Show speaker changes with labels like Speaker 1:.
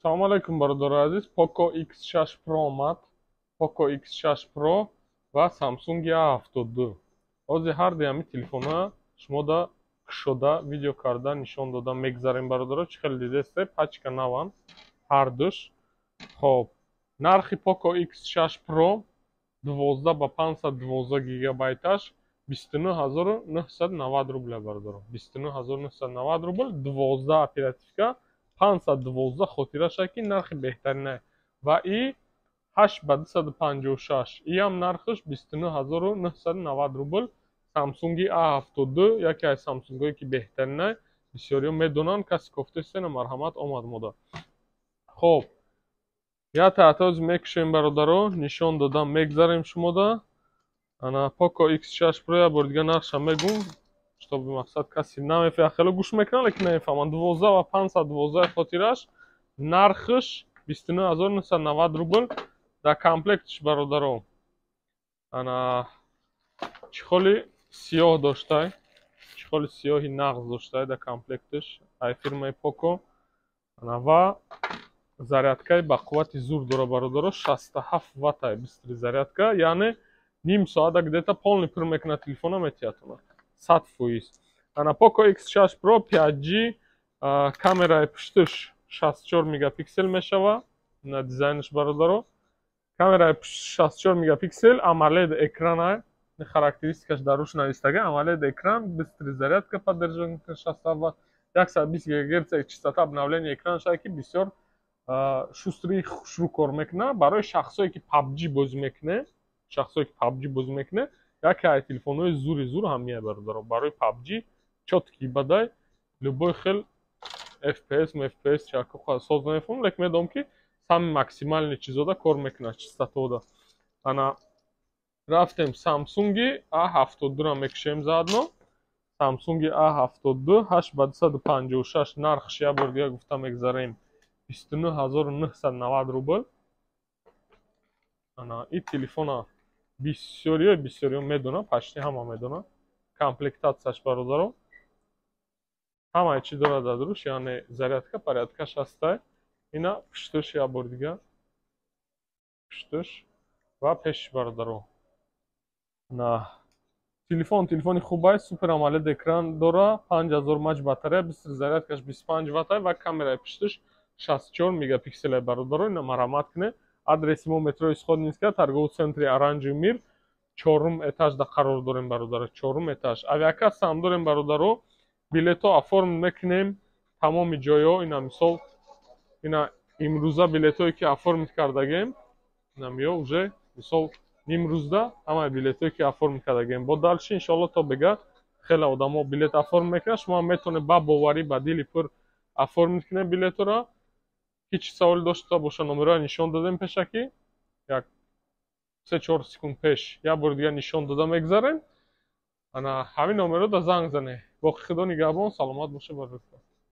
Speaker 1: Салому алайкум, бародарои азиз. Poco X6 Pro омад. Poco X6 Pro ва Samsung A72. Ҳозир ҳар дуи ҳамин телефонҳо шумода кушода, видео карда нишон дода мегзарем, бародаро. Чӣ хеле дидесте, пачка наванд ҳардуш. Хоб, нархи Poco X6 Pro 12 ба 512 гигабайташ 29 990 рубля, бародаро. 29 990 рубл, 12 оперативка, 512 хотираша, ки нархи беҳтарина. Ва и 8 ба 256, иам нархаш 29 990 рубл. Samsung A72 яке аз Samsung-ое, ки беҳтарина, бисёриҳо медонанд. Каси кофтесена, марҳамат, омад мода. Хоб, як таътоз мекушем, бародаро, нишон додам мегзарем шумода. Ана Poco X6 Pro, як бори дига нархша мегум, чтобы мақсад каси намефаҳмад. Хеле гӯш мекунанд, лекин намефаҳманд. 12 ва 512 хотираш, нархаш 29 990 рубл. Дар комплектш, бародаро, ана чехоли сиёҳ доштай, чехоли сиёҳи нағз доштай дар комплектш ай фирмаи Poco. Ана ва зарядкаи ба қуввати зур дора, бародаро, 67 ваттай быстрый зарядка, яъне ним соата где-то полный пур мекунад телефона, метиҳатона 100%. Ана Poco X6 Pro 5G, камераи пушташ 64 мегапиксел мешава. На дизайнаш, бародаро, камераи 64 мегапиксел, AMOLED экрана, характеристикаш дар руш навистага. AMOLED экран, быстрый зарядка поддерживает 67 ватт, 120 ГГц частота обновления экран шава, ки бисёр шустрый, хушрӯ кор мекунад. Барои шахсое, ки PUBG бозӣ мекунад, шахсое, ки PUBG бозӣ мекунад, яке аз телефонҳои зури зур ҳамия, бародаро. Барои PUBG чёткий бадай, любой хел FPS, FPS соз намефаҳмам, лекин медонам, ки самый максимальный чизода кор мекунад, частотода. Ана рафтем, Samsung A72-ро мекушем заодно. Samsung A72 8 ба 256, нархш як бор дига гуфта мегзарем: 29 990 рубл. Ана ин телефона бисёриё медонанд, почти ҳама медонанд. Комплектатсияш, бародаро, ҳамаи чӣ дорад дар дуруш, яъне зарядка, порядкаш ҳастай. Ина пуштуш, як бор дига пуштуш ва пешиш, бародаро. На телефон, телефони хубай, супер AMOLED экран дора, 5000 мАч батарея, быстрый зарядкаш 25 ваттай ва камераи пуштуш 64 мегапикселай, бародаро. Ина марҳамат кунед. Адреси мо: метрои Сходнинская, торговый центри Оранжевый мир, чорум этажда қарор дорем, бародаро, чорум этаж. Авиакасса ҳам дорем, бародаро, билетҳо оформ мекунем тамоми ҷойҳо. Ина мисол, ина имрӯза билетҳое, ки оформить кардагем, инамиё уже мисол нимрӯзда ҳамаи билетҳое, ки оформить кардагем. Бо дальше, иншоалло, то бега хеле одамо билет оформ мекунад. Шумо ҳам метавонед ба боварӣ, ба дили пур оформить кунед билетҳоро. Ҳеҷ саволе дошта боша, номерҳоро нишон додем пешакӣ, як 3-4 секунд пеш як бори дигар нишон дода мегзарем. Ана ҳамин номерҳо да занг занед. Боқи худо нигаҳбон, саломат боша, барои.